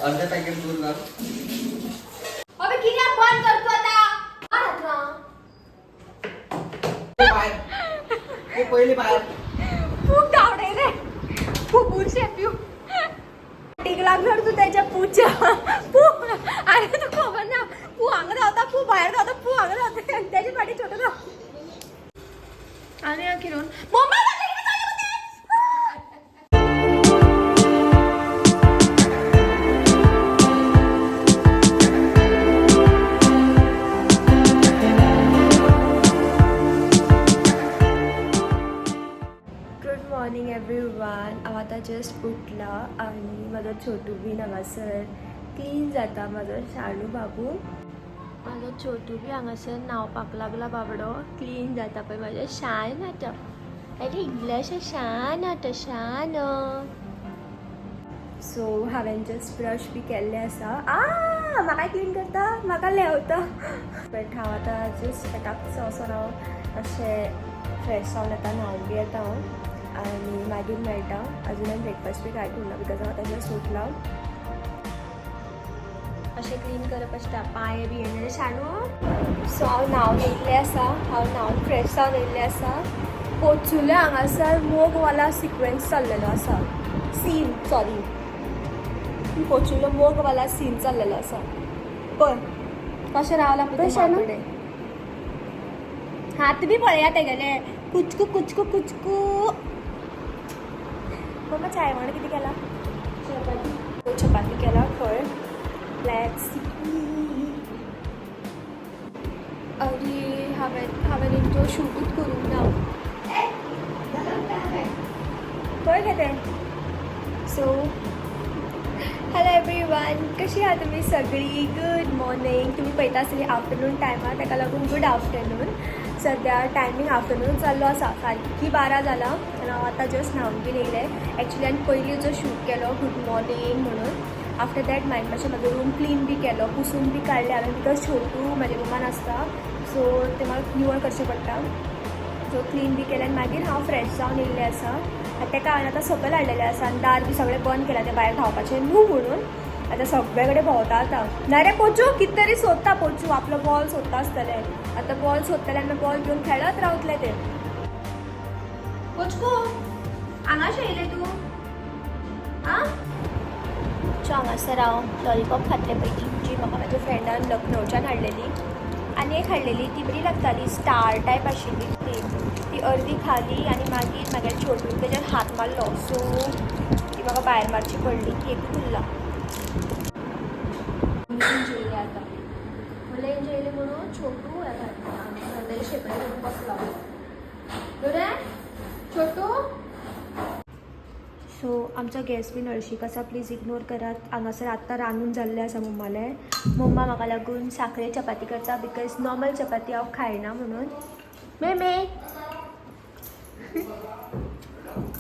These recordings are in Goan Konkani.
अर्धा पॅकेट दूध घाल. अबे कित्याक बंद कर तू आता. बाहेर ते पहिले बाहेर. खूप धावडे रे, खूप बुरशे पिऊ टीक लागणार तू त्याच्या पूच्या पू. अरे तू खबर ना, पू हांगा धांवता, पू भायर धांवता, पू हांगा धांवता आणि त्याच्या फाटी छोटो धांव आणि किरून मम्मा. Good morning everyone. हांव आतां जस्ट उठला आनी म्हाजो छोटू बीन हांगासर क्लीन जाता. म्हाजो शाणू बाबू, म्हाजो छोटू बी हांगासर न्हांवपाक लागला. बाबडो क्लीन जाता पळय. म्हाजें शान आतां. अरे इल्लेशें शान आतां शान. सो हांवें जस्ट ब्रश बी केल्लें आसा. आ म्हाका क्लीन करता, म्हाका लेवता. बट हांव आतां जस्ट फटाक वचोन हांव मातशें फ्रेश जावन येता, न्हांवन बी येता हांव आनी मागीर मेळटा. अजून हांवें ब्रेकफास्ट बी कांय करूं ना because हांव आतां जस्ट उठलां. अशें क्लीन करप आसता पांय बी येयले शाणू. सो हांव न्हांवन येयल्लें आसा, हांव न्हांवन फ्रेश जावन येयल्लें आसा. पोचुले हांगासर मोगवाला सिक्वेन्स चल्लेलो आसा, सीन सॉरी, पोचुलो मोगवाला सीन चल्लेलो आसा. पळय कशें रावला पळय शाणू. हात बी पळया तेगेले, कुचकू कुचकू कुचकू. मम्मा, चाय वांगडा कितें केला? चपाती. चपाती केला खंय. Let's. अरे हांवें तो शूटूच करूंक ना. पळय कितें. सो हॅलो एवरीवन, कशी आहा तुमी सगळीं? Good morning. तुमी पळयता आसतली आफ्टरनून टायमार, ताका लागून गुड आफ्टरनून. सद्या टायमींग आफ्टरनून जाल्लो आसा, सारकी 12 जालां आनी हांव आतां जस्ट न्हांवन बीन येयलें. एक्चुली हांवें पयलीं जो शूट केलो गुड मॉर्निंग म्हणून, आफ्टर that मागीर मातशें म्हाजो रूम क्लीन बी केलो, पुसून बी काडलें हांवें because छोटू म्हाज्या रुमान आसता, सो ते म्हाका निवळ करचें पडटा. सो क्लीन बी केलें आनी मागीर हांव फ्रेश जावन येयल्लें आसा. आनी ताका हांवें आतां सकयल हाडलेलें आसा आनी दार बी सगळें बंद केलां, तें भायर धांवपाचें न्हू म्हणून. आतां सगळे कडेन भोंवता आतां. ना रे पोचू, कितें तरी सोदता पोचू, आपलो बॉल सोदता आसतलें. आतां बॉल सोदतलें आनी बॉल घेवन खेळत रावतलें तें. पोचकू, हांगाशें येयलें तूं? आं, सो हांगासर हांव लॉलीपॉप खातलें पयलीं, जी म्हाका म्हाज्या फ्रेंडान लखनौच्यान हाडलेली. आनी एक हाडलेली, ती बरी लागताली, स्टार टायप आशिल्ली ती. ती अर्दी खाली आनी मागीर म्हागे छोटून तेजेर हात मारलो, सो ती म्हाका भायर मारची पडली. ती एकूच उरला. जेयले आतां, म्हणल्यार जेयले म्हणून छोटू तेजे शेपडे घेवन बसला बरें छोटू. सो आमचो गॅस बी नळशीक आसा, प्लीज इग्नोर करात. हांगासर आत्तां रांदून जाल्लें आसा मम्मालें. मम्मा म्हाका लागून साखरे चपाती करता because normal चपाती हांव खायना म्हणून. मे मे.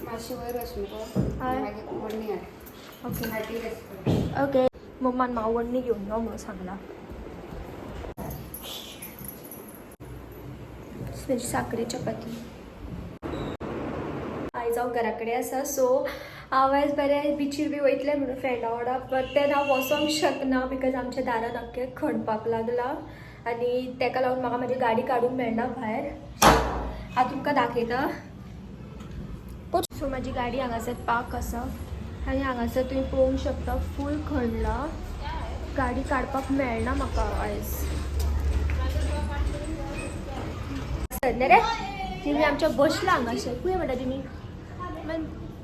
मातशी वयर वच मुगो. हय. मागीर व्हडली हाड. ओके. हाटी रेसिपी. ओके, मम्मान म्हाका वडणी घेवन यो म्हणून सांगला. म्हजी साखरे चपाती. आयज हांव घरा कडेन आसा, सो हांव आयज बरें बिचीर बी वयतलें म्हणून फ्रेंडा वांगडा, बट तेन्ना हांव वचोंक शकना because आमच्या दारान आख्खें खणपाक लागला आनी तेका लागून म्हाका म्हाजी गाडी काडूंक मेळना भायर. हांव तुमकां दाखयता. सो म्हाजी गाडी हांगासर पार्क आसा आनी हांगासर तुमी पळोवंक शकता, फूल खणला. गाडी काडपाक मेळना म्हाका आयज. सर रे, तिमी आमच्या बसला हांगासर. खंय म्हणटा तिमी?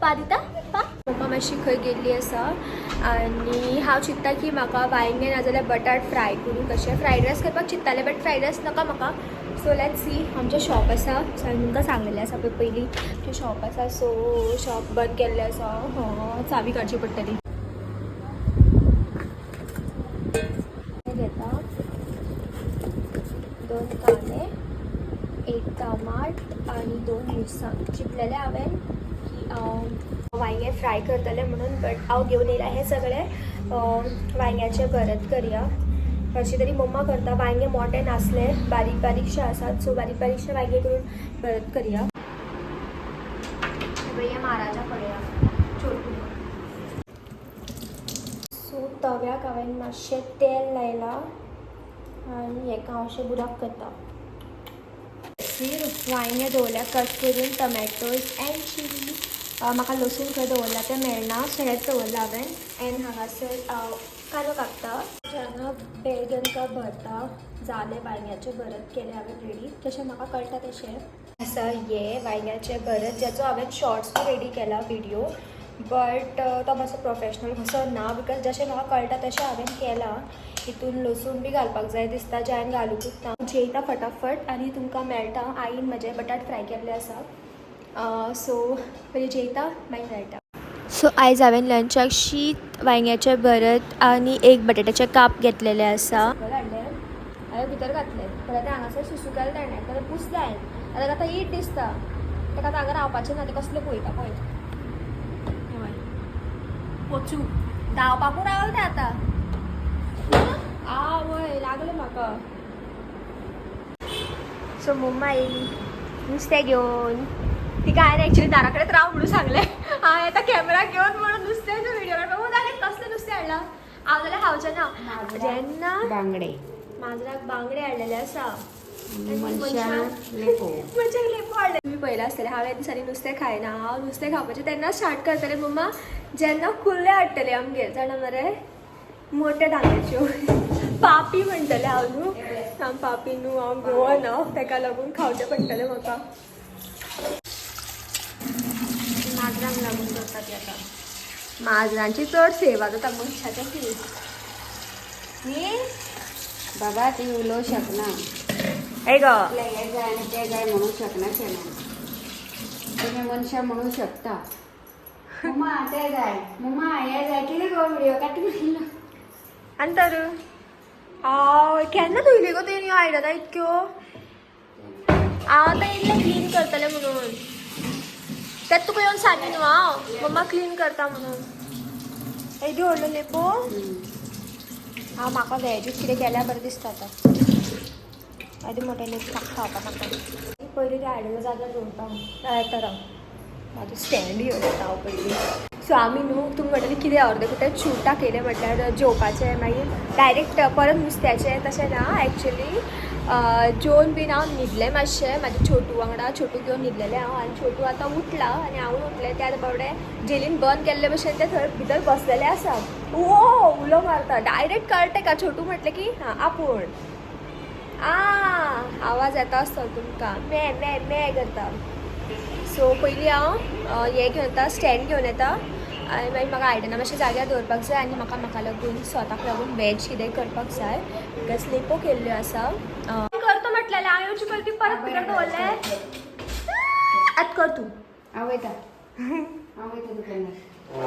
पा दिता पा. मम्मा मातशी खंय गेल्ली आसा आनी हांव चिंत्ता की म्हाका वांयगें नाजाल्यार बटाट फ्राय करूं. कशें फ्रायड रायस करपाक चिंत्तालें, बट फ्रायड रायस नाका म्हाका. So let's see. आमचें शॉप आसा, सो हांवें तुमकां सांगलेलें आसा पळय पयलीं, आमचें शॉप आसा. सो शॉप बंद केल्लें आसा, चावी काडची पडटली. घेता दोन कांदे, एक टमाट आनी दोन मिरसांग. चिंतलेलें हांवें की हांव वांयगें फ्राय करतलें म्हणून, बट हांव घेवन येयलां हें सगळें. वांयग्याचें भरत करया कशें तरी मम्मा करता. वांयगें मोठे नासले, बारीक बारीकशे आसात, सो बारीक बारीकशे वांयगें करून भरत करया. भैया महाराजा पळया छोटू. सो तव्याक हांवें मातशें तेल लायलां आनी हेका हांव अशें बुराक करता. वांयगें दवरल्या कट करून, टमॅटोज अँड चिली. म्हाका लसूण खंय दवरला तें मेळना, सो हेंच दवरलां हांवें. एंड हांगासर हांव कांदो कापता. हांगा बेगन का भरता जालें, वांयग्याचें भरत केलें हांवें रेडी, जशें म्हाका कळटा तशें आसा. हें वांयग्याचें भरत ज्याचो हांवें शॉर्ट्स बी रेडी केला विडियो, बट तो मातसो प्रोफेशनल कसो ना, because जशें म्हाका कळटा तशें हांवें केलां. हितून लसूण बी घालपाक जाय दिसता, जें हांवें घालुंकूच ना. जेयता फटाफट आनी तुमकां मेळटा. आईन म्हजे बटाट फ्राय केल्ले आसा, सो पयलीं जेयता मागीर मेळटा. सो आयज हांवें लंचाक शीत, वांयग्याचें भरत आनी एक बटाट्याचे काप घेतलेले आसा. हाडलें हांवें भितर घातलें, परत तें हांगासर सुसू केलें ताणें, परत पुसलें हांवें. आतां ताका हीट दिसता, ताका आतां हांगा रावपाचें ना. तें कसलें पळयता पळय, पोचू धांवपाकूच रावलें तें आतां. आवय, लागलें म्हाका. सो मम्मा येयली नुस्तें घेवन. तिका हांवें एक्चुली दारा कडेन राव म्हणून सांगलें, हांव येता कॅमेरा घेवन म्हणून. नुस्त्याचो व्हिडिओ काडपाक. हांवें कसलें नुस्तें हाडलां हांव जाल्यार खावचें ना जेन्ना. बांगडे. माजराक बांगडे हाडलेले आसा. मनशाक लेपो. मनशाक लेपो हाडले. तुमी पळयलां आसतलें, हांव ह्या दिसांनी नुस्तें खायना. हांव नुस्तें खावपाचें तेन्ना स्टार्ट करतलें मम्मा, जेन्ना कुल्ले हाडटले आमगेर, जाणा मरे, मोठ्या दांग्याच्यो. पापी म्हणटलें हांव न्हू, हांव पापी न्हू, हांव गोवन हांव, तेका लागून खावचें पडटलें म्हाका. माजरांक लागून करता ती आतां. माजरांची चड सेवा जाता मनशाच्या ती न्ही. बाबा, ती उलोवं शकना. हे गो. आपल्याक हें जाय आनी तें जाय म्हणूंक शकना केन्ना. तुमी मनशां म्हणूंक शकता, मम्मा तें जाय, मम्मा हें जाय. कितें गो, व्हिडियो काडटा म्हणलो. आनी तर हांव केन्ना धुयली गो तुवें ह्यो आयदनां इतक्यो? हांव आतां इल्लें क्लीन करतलें म्हणून तें तुका येवन सांगी न्हू हांव, मम्मा क्लीन करता म्हणून. येदी व्हडलो लेपो. हांव म्हाका व्हेजूच कितें केल्यार बरें दिसता आतां. येदे मोठे लेप खावपाक म्हाका. पयलीं ते आयदनां जाग्यार दवरता हांव, येता राव, म्हाजो स्टँड घेवन येता हांव पयलीं. सो आमी न्हू, तुमी म्हणटले कितें अर्दे कुटे शूट केलें म्हटल्यार जेवपाचें, मागीर डायरेक्ट परत नुस्त्याचें, तशें ना. एक्चुली जेवन बीन हांव न्हिदलें मातशें म्हाज्या छोटू वांगडा. छोटू घेवन न्हिदलेलें हांव आनी छोटू आतां उठला आनी हांवूय उठलें. त्या बाबडे जेलीन बंद केल्ले भशेन ते थंय भितर बसलेले आसा. ओ उलो मारता डायरेक्ट, कळटा का छोटू म्हटलें की हां आपूण आ आवाज येता आसतलो तुमकां, मे मे मे करता. सो पयलीं हांव हें घेवन येता, स्टँड घेवन येता आनी मागीर म्हाका आयदनां मातशें जाग्यार दवरपाक जाय आनी म्हाका म्हाका लागून स्वताक लागून वेज कितें करपाक जाय, because लेपो केल्ल्यो आसा. करता म्हटलेलें हांव, येवचे पयलीं ती परत भितर दवरलें. आतां कर तूं. हांव वयता, हांव वयता दुकानार.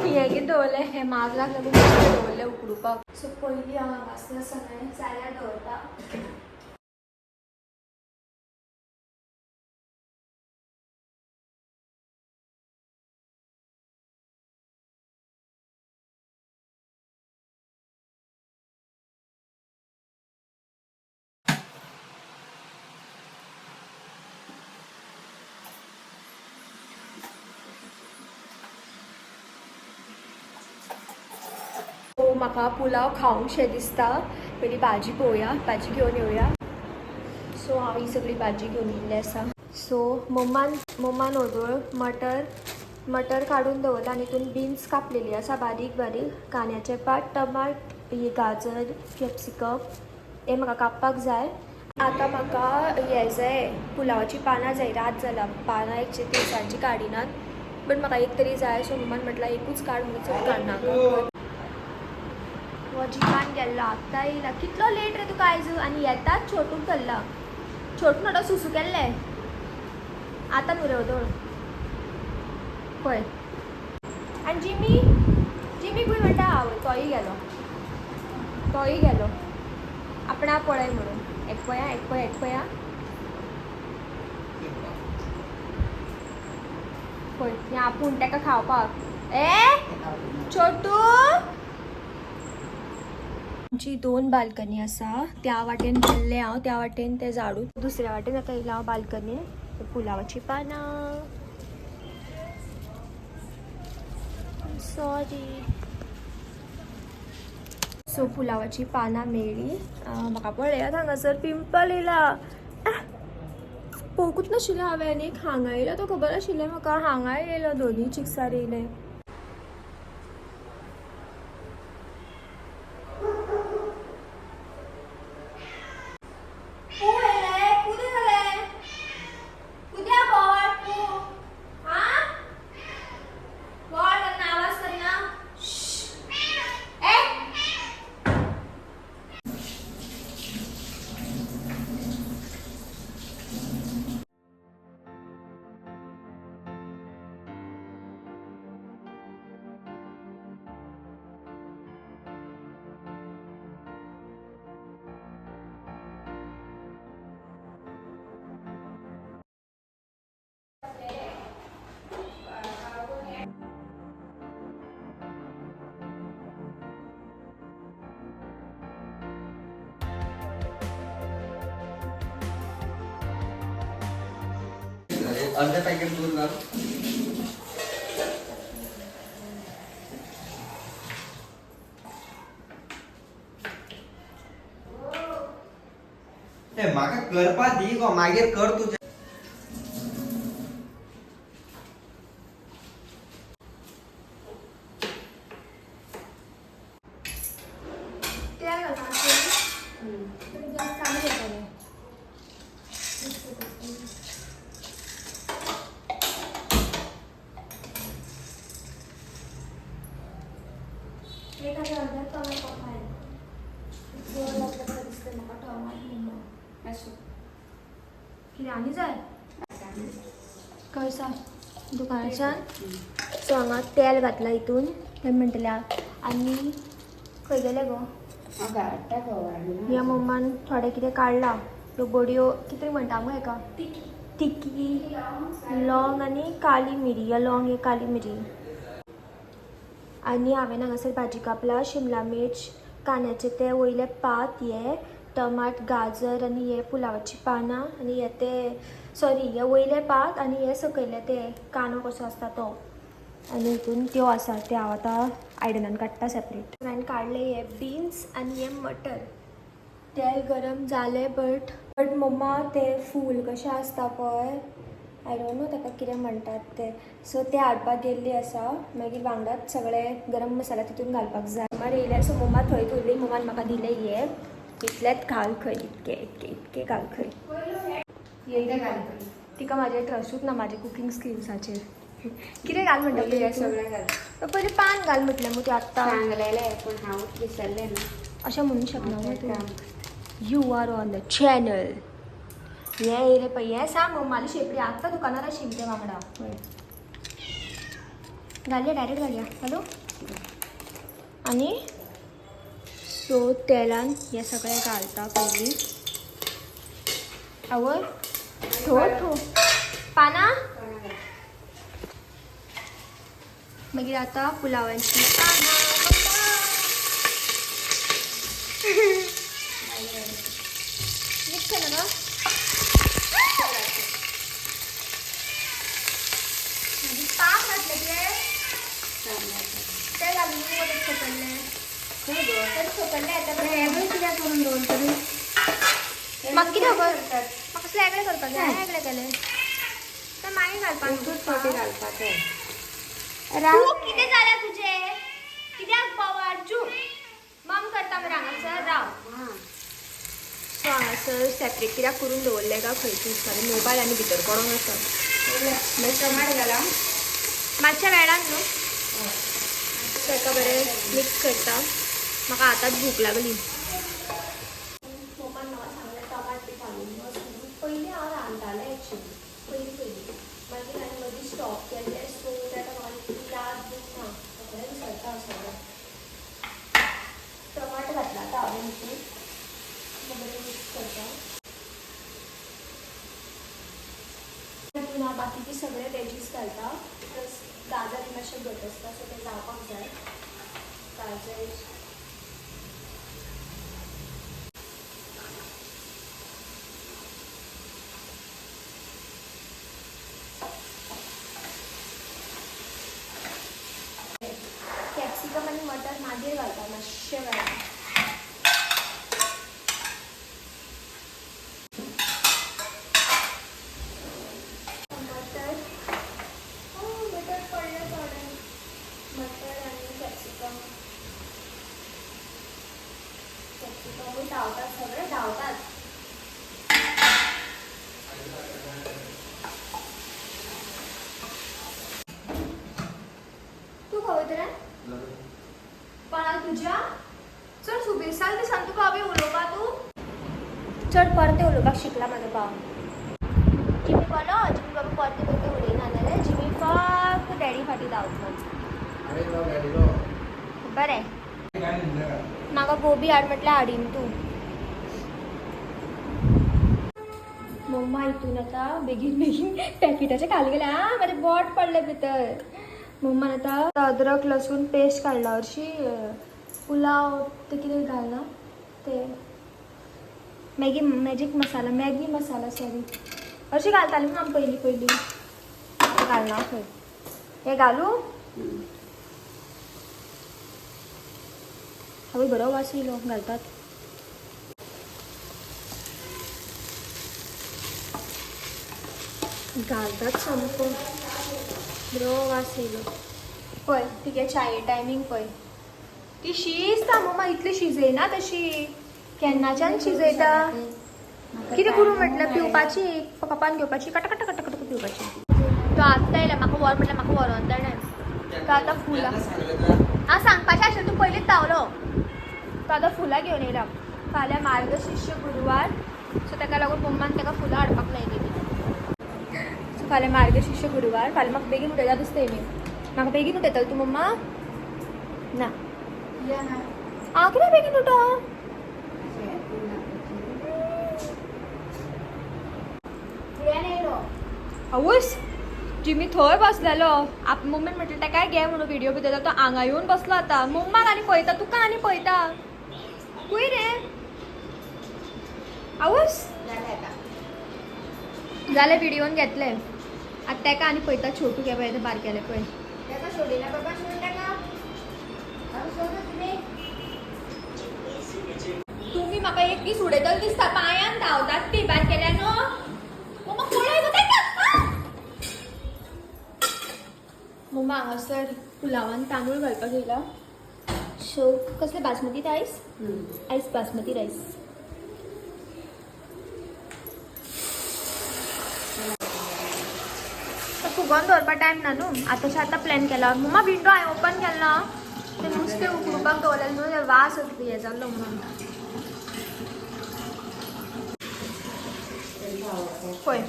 हें कितें दवरलें, हें माजराक लागून दवरलें उकडुपाक. सो पयलीं हांव हांगासर सगळें जाग्यार दवरता. सो म्हाका पुलाव खावंक शें दिसता. पयलीं भाजी पळोवया, भाजी घेवन येवया. सो हांव ही सगळी भाजी घेवन येयल्ली आसा. सो मम्मान ओदोळ मटर मटर काडून दवरला आनी तितून बिन्स कापलेली आसा बारीक बारीक, कांद्याचे पात, टमाट, हे गाजर, कॅप्सिकम, हे म्हाका कापपाक जाय. आतां म्हाका हें जाय, पुलावाची पानां जाय. रात जाला, पानां एकचे तिनसांजची काडिनात, बट म्हाका एक तरी जाय. सो मम्मान म्हटलां एकूच काड म्हणून, चड काडनाका. हो जिमान गेल्लो, आत्तां येयला. कितलो लेट रे तुका आयज? आनी येताच छोटूक धरला. छोटू नडो सुसू केल्लें आतां न्हू रे ओदोळ पळय. आनी जिमी, जिमी खंय म्हणटा? आवय, तोय गेलो, तोय गेलो आपणा पळय म्हणून. एक पळया, एक पळय, एक पळया, पळय हें आपूण ताका खावपाक. ए छोटू. आमची दोन बाल्कनी आसा. त्या वाटेन गेल्लें हांव, त्या वाटेन तें झाडू, दुसऱ्या वाटेन आतां येयलां हांव बाल्कनीन. पुलावाची पानां, सॉरी. सो पुलावाची पानां मेळ्ळी. म्हाका पळयात हांगासर पिंपल येयला. पळोवंकूच नाशिल्लें हांवें आनी हांगा येयलो तो खबर आशिल्लें म्हाका. हांगाय येयलो, दोनूय चिक्सार येयले. अर्धा पॅकेट दूध घाल. ए, म्हाका करपा दी गो, मागीर कर तुजें. तेल घालता गॅस चालू करतालें. एक आनी अर्दें टोमॅटो घाल. चड लागलें कशें दिसता म्हाका टोमाट म्हणून. आसूं. कितें आनी जाय कळसा दुकानाच्यान. सो हांगा तेल घातलां हितून तें म्हणटलें आनी खंय गेलें गो? हांव हाडटा गो. ह्या मम्मान थोडें कितें काडलां, त्यो बडयो कितें म्हणटा मुगो हेका, तिकी, लौंग आनी काली मिरी. या लौंग हे काली मिरी. आनी हांवें हांगासर भाजी कापला, शिमला मिर्च, कांद्याचे ते वयले पात, हे टमाट, गाजर आनी हे पुलावाची पानां आनी हे ते सॉरी हे वयले पात आनी हे सकयले ते कांदो कसो आसता तो. आनी हितून त्यो आसा ते हांव आतां आयदनान काडटा सेपरेट. हांवें काडले हे बीन्स आनी हे मटर. तेल गरम जालें बट बट मम्मा ते फूल कशें आसता पळय, I don't know ताका कितें म्हणटात ते, सो ते हाडपाक गेल्ली आसा. मागीर वांगडाच सगळे गरम मसाला तितून घालपाक जाय. मम्मा येयल्या, सो मम्मा थंयच उरली. मम्मान म्हाका दिले हे इतलेच घाल खंय, इतके इतके इतके घाल खंय. येयले घाल. तिका म्हाजेर ट्रस्टूच ना म्हाजे कुकींग स्किल्साचेर. कितें घाल म्हणटा पयलीं पयलीं हें तूं? सगळें घाल. पयलीं पान घाल म्हटलें मगो तूं आत्तां. सांगलेलें पूण हांवूच विसरलें न्हू. अशें म्हणूंक शकना न्हू तूं. काम. You are on the channel. हे येयलें पळय, हें सांग मम्माली शेपडी आत्तां दुकानार आशिल्ली ते वांगडा. पळय. घालया, डायरेक्ट घालया. हॅलो आनी सो तेलान हें सगळें घालता पयलीं. आवय ठो ठो पानां. पानां घाल. मागीर आतां पुलावांची पानां. मिक्स केलं ना. मागीर पाक घातलें तुवें? पान घाल. तें घालून वचत सकयलें. खंय गो? तर सकयलें येता. तर हें बी कित्याक करून दवरता तूं? म्हाका कितें खबर? करतात. म्हाका कसलें वेगळें करपाक जाय. हांवें वेगळें केलें तर मागीर घालपाक. एकूच फावटी घालपाचें. तूं कितें जालें तुजें? कित्याक बोवाळ? चूप. मम करता मरे हांगासर राव. हां. सो हांगासर सेपरेट कित्याक करून दवरलें काय खंय दिसता मोबायल आनी भितर पडोंक आसा. मागीर टमाट घाला. मातशा वेळान न्हू. ताका बरें मिक्स करता. म्हाका आतांच भूक लागली. पप्पान म्हाका सांगलें टमाट बी घालून वच म्हणून. पयलीं हांव रांदतालें एक्चुली, पयलीं पयलीं. मागीर हांवें मदीं स्टॉप केल्लें. सो तें आतां म्हाका तितली याद बी ना, सगळें विसरता हांव सगळें. टमाट घातला आतां हांवें हितून. बरें मिक्स करता. हितून हांव बाकीचे सगळे वेजीस घालता, प्लस गाजर बी मातशें घट आसता, सो तें जावपाक जाय गाजर. कॅप्सिकम आनी मटर मागीर घालता मातशें वेळान. तुका धांवतात, सगळे धांवतात. तूं खंय वयतलें? कोणाक तुज्या चड सुबेसाल दिसान तुका हांवें उलोवपा तूं चड परतें उलोवपाक शिकला म्हाजो भाव. जिमी कोलो, जिमी बाबा परतें परतें उलयना जाल्यार जिमी फक्त डॅडी फाटीं धांवतलो. बरें, म्हाका गोबी हाड म्हटल्यार हाडीन तूं. मम्मा हितून आतां बेगीन बेगीन पॅकेटाचे खाली गेले. आं, म्हाजें बोट पडलें भितर. मम्मान आतां अद्रक लसूण पेस्ट काडला. हरशीं पुलाव ते कितें घालना ते Maggi, magic masala, Maggi masala, sorry. हरशीं घालताली न्हू आमी पयलीं पयलीं, आतां घालना खंय. हें घालूं? हांवें बरो वास येयलो घालतात. घालतात सामको बरो वास येयलो. पळय तिगे च्याये टायमींग पळय. ती शिजता मम्मा, इतली शिजयना तशी, केन्नाच्यान शिजयता. कितें करूं म्हटल्यार पिवपाची, कपान घेवपाची, कट कट कट कट पिवपाची. तो आत्तां येयला, म्हाका व्हर म्हटल्यार म्हाका व्हरोन ताणें. तो आतां फुलां सांगलें तुका. हांव सांगपाचें आशिल्लें, तूं पयलींच धांवलो. तो आतां फुलां घेवन येयला. फाल्यां मार्गशीर्ष गुरवार, सो ताका लागून मम्मान ताका फुलां हाडपाक लायलेली. सो फाल्यां मार्गशीर्ष गुरवार, फाल्यां म्हाका बेगीन उठयता दिसता हेणी. म्हाका बेगीन उठयतलो तूं मम्मा? ना? या ना. हांव कित्याक बेगीन उठो? आवयस, जिमी थंय बसलेलो. आप मम्मीन म्हटलें ताकाय घे म्हणून व्हिडिओ भितर, तो हांगा येवन बसलो. आतां मम्माक आनी पळयता, तुका आनी पळयता. खंय रे? आवयस. जालें आतां. जालें, व्हिडियोन घेतलें. आतां ताका आनी पळयता. छोटू घे पळय, बारकेले पळय. ताका सोडिना बाबा, सोड ताका. बाबा, सोड तुमी. तुम्ही म्हाका एक दीस उडयतले दिसता. पांयान धांवतात ती बारकेल्यान. मम्मा, पळय गो ताका. मम्मा हांगासर पुलावान तांदूळ घालपाक येयला. सो कसले बासमती रायस, आयस बासमती रायस. फुगोवन दवरपा टायम ना न्हू, आतांच्या आतां प्लॅन केला. मम्मा, विंडो हांवें ओपन केला ना, ते नुस्तें उकडुपाक दवरलेलें न्हू, ते वास हें जाल्लो म्हणून. पळय,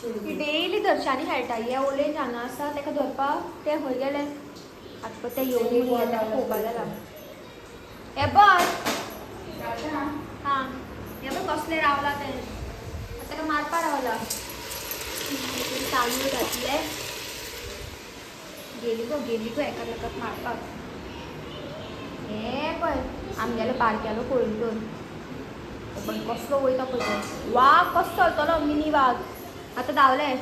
ती डेली धरच्यांनी खेळटा. हे ओलेन हांगा आसा, ताका धरपाक ते खंय गेले आतां? पळय ते येवन ताका पळोवपाक जाला. हे पळय, हां, हे पळय कसले रावला ते. आतां ताका मारपा रावला. तांदूळ घातले. गेली गो, गेली गो एकामेकाक मारपाक. हे पळय आमगेलो बारकेलो कोळंटून पण कसलो वयता पळय तो. वाग कसो चलतलो, मिनी वाग आतां धांवले.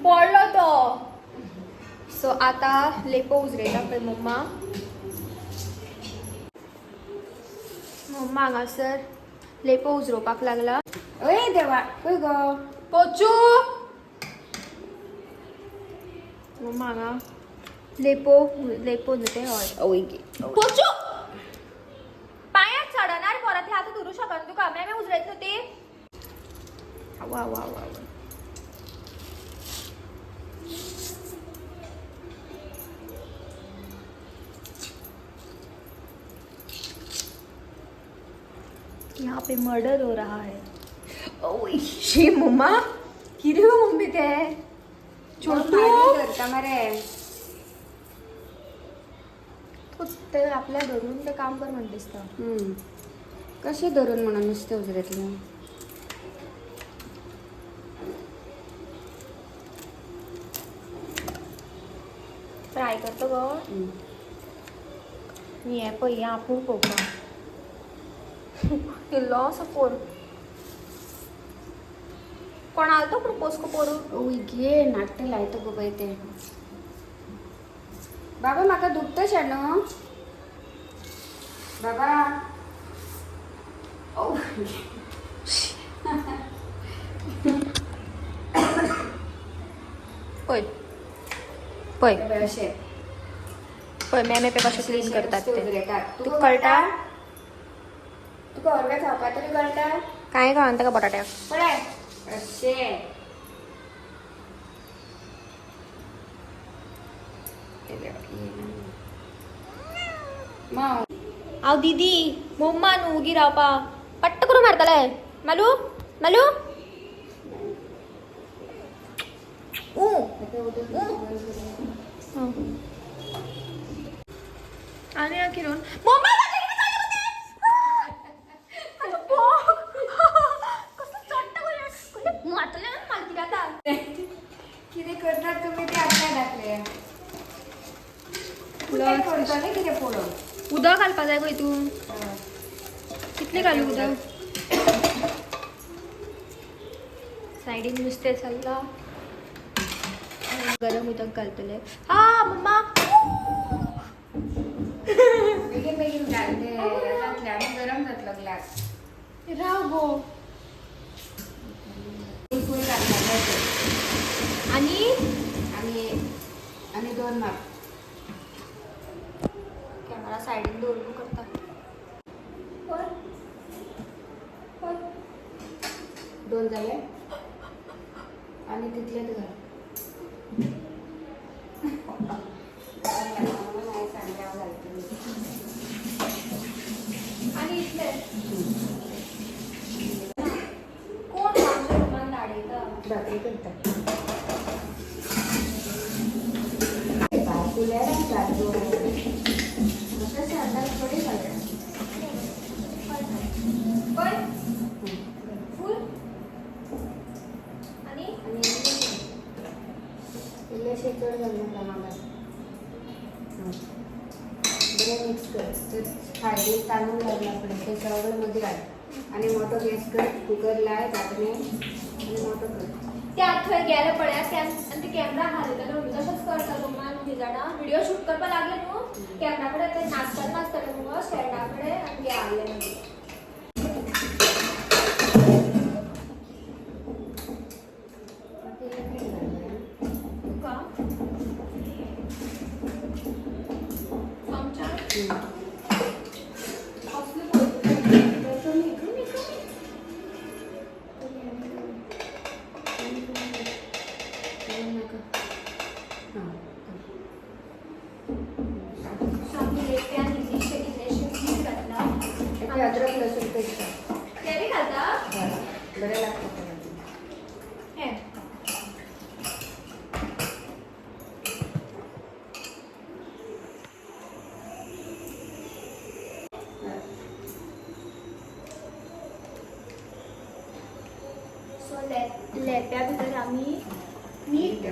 पडलो तो. सो आतां लेपो उजरयता पळय मम्मा. मम्मा हांगासर लेपो उजरोवपाक लागला. ओय देवा, खंय गो? पोचू. मम्मा हांगा लेपो, लेपो न्हू ते, हय. ओय गे. पोचू, पांयात चडणार परत. हे आतां धरूं शकना तुका. मागीर उजरयत न्हू ती. वा वा वा वा. यहाँ पे मर्डर हो रहा है. ओ शी, मम्मा, कितें गो मम्मी ते? छोटू. धरता मरे. तूं ते आपल्या धरून ते काम कर म्हण दिसता. कशें धरून म्हणून नुस्तें उजरेतलें? ट्राय करता गो. हें पळय, हें आपूण पळोवपा इल्लोसो पोर कोणालो तो, पूण पोसको पोरू. ओय गे, नाकटें लायता गो बाय तें. बाबा, म्हाका दुखता शाणू बाबा. ओ. पळय पळय. अशें. पळय मेमे पे कशें क्लीन करतात ते. तुका कळटा? तुका अर्वे खावपा तरी कळटा? काय कळना ताका बटाट्याक. पळय अशें. हांव दीदी मम्मा न्हू उगी रावपा पट्ट करून मारतले. मालू मालू ऊ आनी किरून मम्मा कितें करतात तुमी ते आपल्या दाखले. करतले कितें पळोवन. उदक घालपा जाय गो हितून. कितले घालू उदक? सायडीन नुस्तें चल्लां. गरम उदक घालतले. हा मम्मा. बेगीन बेगीन घाल ते जातलें आनी गरम जातलो ग्लास. राव गो. फूल फूल घालपाक जाय ते. आनी आनी आनी दोन माप. कॅमेरा सायडीन दवरून करता. दोन जाले आनी तितलेच घाल. आनी इतले कोण आमच्या रुमान धाडयता? भाकरी करता कुल्यार घाल. तशें थोडी घालता. पळय फूल आनी आनी इल्लेशे चड घाल नाका म्हाका. बरें मिक्स कर. तर सायडीन तांदूळ घालना फुडें ते सगळें मदीं घाल आनी मोटो गॅस कर. कुकर लाय धाकणें आनी मोटो कर. त्या थंय गेले पळया आनी ते कॅमेरा हालयताले म्हणून तशेंच करता मम्मा न्हू जाणा. व्हिडिओ शूट करपाक लागले न्हू कॅमेरा कडेन ते नाचता नाचताले मुगो स्टँडा कडेन आनी गे हाडले मागीर. मागीर मीठ घाल बरें. तुका चमचा कसलो पळय? कमी कमी कमी. कमी कमी नाका. हां. सो आमी लेप्यान इल्लीशें इल्लेशें मीठ घातलां. ते अद्रक लसूण पेस्ट. तें बी घालता? बरें लागता तें. हें सो लेप्या भितर आमी मीठ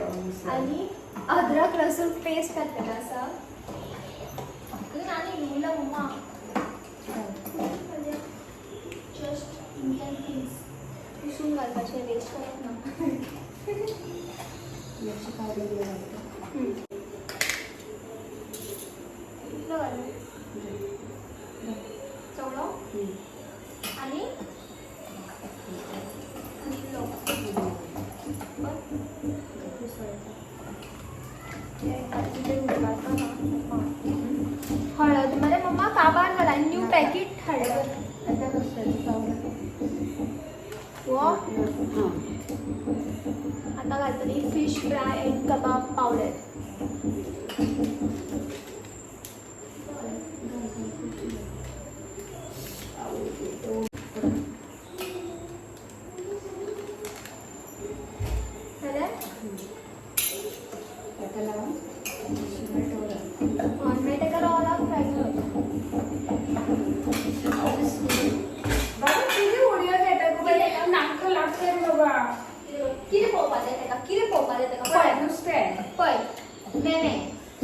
आनी अद्रक लसूण पेस्ट घातलेलो आसा. अजून आनी उरला मम्मा. जस्ट इंडियन थिंग्स पुसून घालपाचें, वेस्ट करप ना. मिरची पावडर घालता. कितलो घालूं? सगळो? आनी इल्लो बस. हळद मरे मम्मा काबार जाला. न्यू पॅकेट हाडलें. आता कस्टर्ड पावडर. हो. हां. आता घालतली fish fry and kebab powder. जालें? ताका लावन शिमट दवरप. हय, मागीर ताका रोलाक फ्राय करप. बाबा कितें उडयो घेता गो बाई? नाका लागता रे बाबा. कितें पळोवपा जाय ताका? कितें पळोवपा जाय ताका? पळय पळय नुस्तें. पळय मेमे.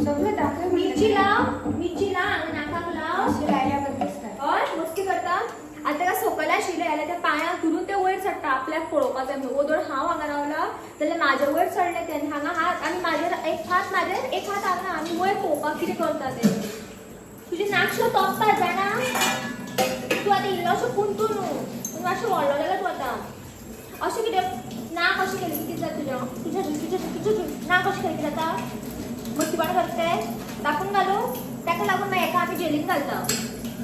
सगळें दाखय. मिरची लाव, मिरची लाव हांगा नाकाक लाव. अशें लायल्या बरें दिसता. हय, मस्ती करता. आतां ताका सकयल आशिल्लें जाल्यार त्या पांयांक धरून ते वयर चडटा आपल्याक पळोवपाक जाय म्हणून. ओदोळ हांव हांगा रावला जाल्यार म्हाज्या वयर चडलें तें आनी हांगा हात आनी म्हाजेर एक हात, म्हाजेर एक हात हांगा आनी वयर पळोवपाक कितें करता तें. तुजें नाकशो तोपता जाणा तूं. आतां इल्लोसो पुंतू न्हू पूण मातशें व्हडलो जाला तूं आतां. अशें कितें नाक अशें केलें की कितें जाता तुजें? तुजें तुजें तुजें तुजें नाक अशें केलें कितें जाता? मस्तीपणां करता तें दाखोवन घालूं. ताका लागून मागीर हेका आमी जेलीन घालता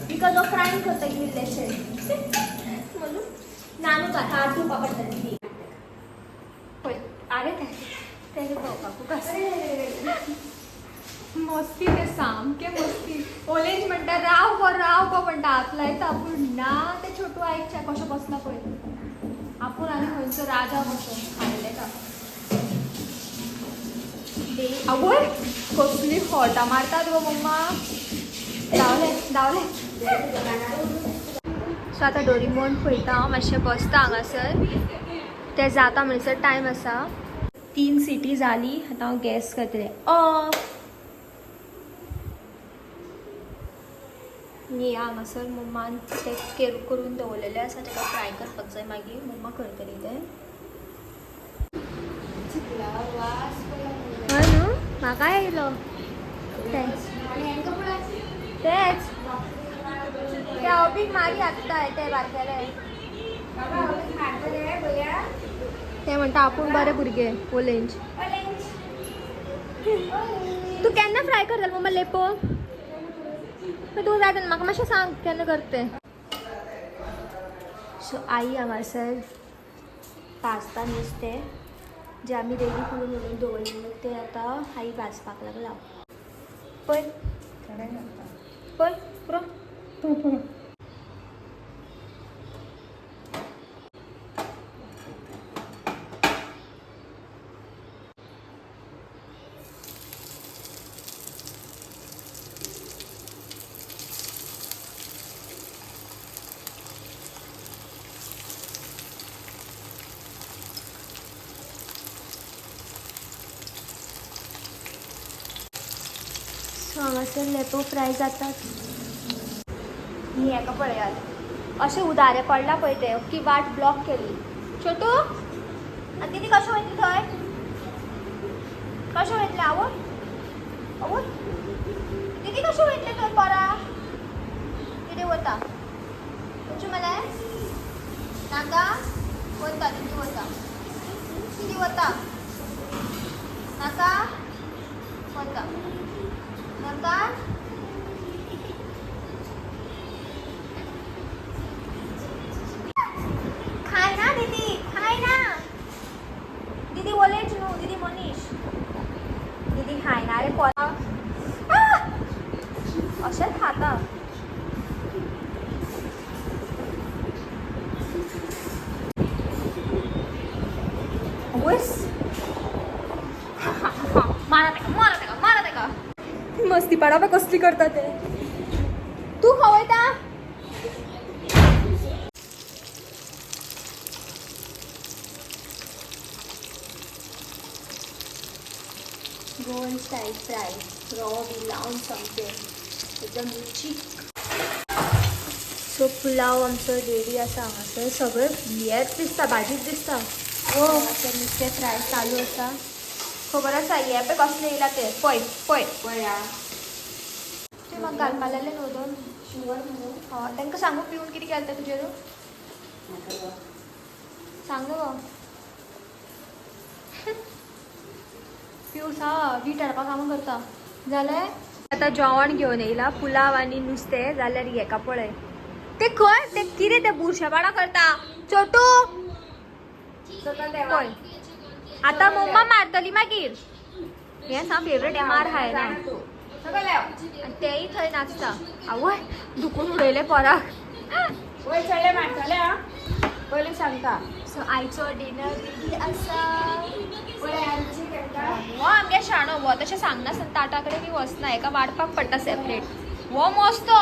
because हो क्रायम करता इल्लेशे म्हणून नानू आता हात धुवपा पडटा ती. पळय आरे तेजें पळोवपाकूच आसा. मस्ती ते सामके मस्ती. ओलेंज म्हणटा राव गो राव गो म्हणटा, हात लायता पूण ना ते छोटू आयकच्या. कशें बसला पळय आपूण आनी खंयचो राजा कसो हाडले का. आवय कसली खोटां मारतात गो मम्मा. धांवले धांवले. सो आतां डोरीमोन पळयता हांव, मातशें बसता हांगासर. ते जाता म्हणसर टायम आसा. 3 सिटी जाली. आतां हांव गॅस करतलें ऑफ. न्ही हांगासर मम्मान ते केर करून दवरलेले आसा, ताका फ्राय करपाक जाय. मागीर मम्मा करतली तें. चिखला वास पळय. हय न्हू म्हाका येयलो तें. आनी हेंकां पळय. तेच ते अबीक मारी आत्ता ते बारकेले. बाबा अबीक मारतले भया. ते म्हणटा आपूण बरे भुरगे ओलेंज. ओलेंज. तूं केन्ना फ्राय करतले मम्मा लेपो? तूं जाय तेन्ना म्हाका मातशें सांग केन्ना करते. सो आई हांगासर भाजता नुस्तें जें आमी रेडी करून म्हणून दवरलेलें तें आतां आई भाजपाक लागला. पळय पळय पुरो. सो हांगासर लेपो फ्राय जातात. ही हेका पळयात अशें उदारे पडला पळय ते अख्खी वाट ब्लॉक केली. छोटू आनी दिदी कशें वयतली थंय? कशें वयतलें आवय? आवय दिदी कशें वयतलें थंय परा? दिदी वता वचूं मरे नाका? वता दिदी वता दिदी वता नाका वता नाका. खाय ना दीदी खाय ना दीदी. ओलेच न्हू दीदी. मनीश दीदी खाय ना रे पोरा. अशेंच खाता. वयस मारा ताका मारा ताका मारा ताका. मस्ती पाडा कसली करता ते. तूं खंय वयता? गोवन स्टायल फ्राय रवो बी लावन सामकें एकदम रुचीक. सो पुलाव आमचो रेडी आसा. हांगासर सगळें हेंच दिसता, भाजीच दिसता. हांगासर नुस्तें फ्राय चालू आसा. खबर आसा हें पळय कसलें येयलां तें. पळय पळय. पळया. तुवें म्हाका घालपा लागलें न्हू दोन. शुगर म्हणून. हय तांकां सांगू पिवन कितें केलें तें तुजेर? नाका गो. सांग न्हू गो. पिवूस हा वीट हाडपाक कामां करता. जालें आतां जेवण घेवन येयला पुलाव आनी नुस्तें. जाल्यार हेका पळय ते खंय ते कितें ते बुरशेपणां करता. छोटू सकयल देवा. पळय आतां मम्मा मारतली मागीर. हें सा फेवरेट हें मार खायना. जाणा तूं. सकयल देव. आनी तेय थंय नाचता. आवय दुखून उडयलें पोराक. वयर चडले मारतले आं पयलीं सांगता. सो आयचो डिनर रेडी आसा. पळय आमची करता. हो आमगे शाणो हो तशें सांगनासतना ताटा कडेन बी वचना. हेका वाडपाक पडटा सेपरेट. हो मस्तो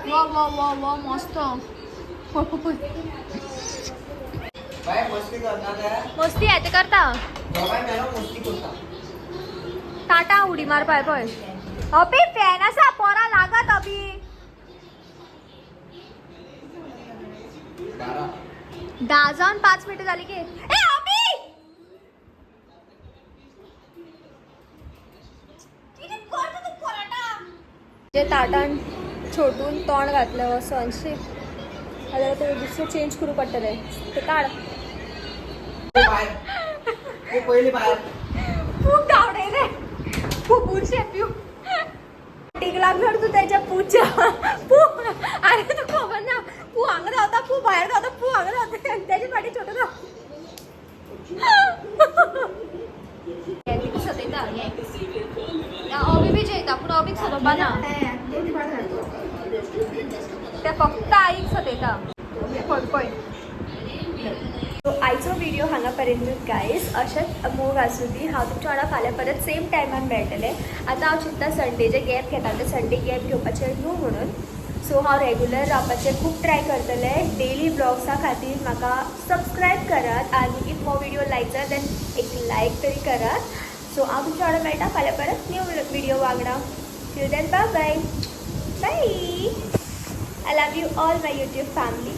वो वो वो वो मस्तो. पळय पळय पळय. बाय मस्ती करना ते. मस्ती येते करता. दोगांय मेलो मस्ती करता. ताटा उडी मारपाय पळय. अबी फॅन आसा पोरा लागत अबी. 12. 10 जावन 5 मिनटां जाली की. ए अबी कितें करता तूं कोराटा? जे ताटान छोटून तोंड घातलें वचोन शी. जाल्यार ते दुसरें चेंज करूं पडटलें ते काड. बाहेर तू पयली बाहेर. खूब धांवडयलें खूब बुरशें पिव. पू, अरे तुका खबर ना, पू हांगा धांवता, पू भायर धांवता, पू हांगा धांवता आनी तेजे फाटी छोटो धांवता. सतयता अवी बी जेयता, पूण अवीक सदोवपा ना. ते फक्त आईक सतयता. पळय पळय. सो आयचो व्हिडिओ हांगा पर्यंतूच गायज. अशेंच मोग आसूं दी. हांव तुमच्या वांगडा फाल्यां परत सेम टायमान मेळटलें. आतां हांव चिंत्ता संडेचे गॅप घेता ते संडे गॅप घेवपाचें न्हू म्हणून. सो हांव रेगुलर रावपाचें खूब ट्राय करतलें. डेली ब्लॉग्सा खातीर म्हाका सबस्क्रायब करात आनी if हो व्हिडिओ लायक जाता देन एक लायक तरी करात. सो हांव तुमच्या वांगडा मेळटा फाल्यां परत न्यू व्हिडिओ वांगडा. Till then, bye bye bye. I love you all, my YouTube family.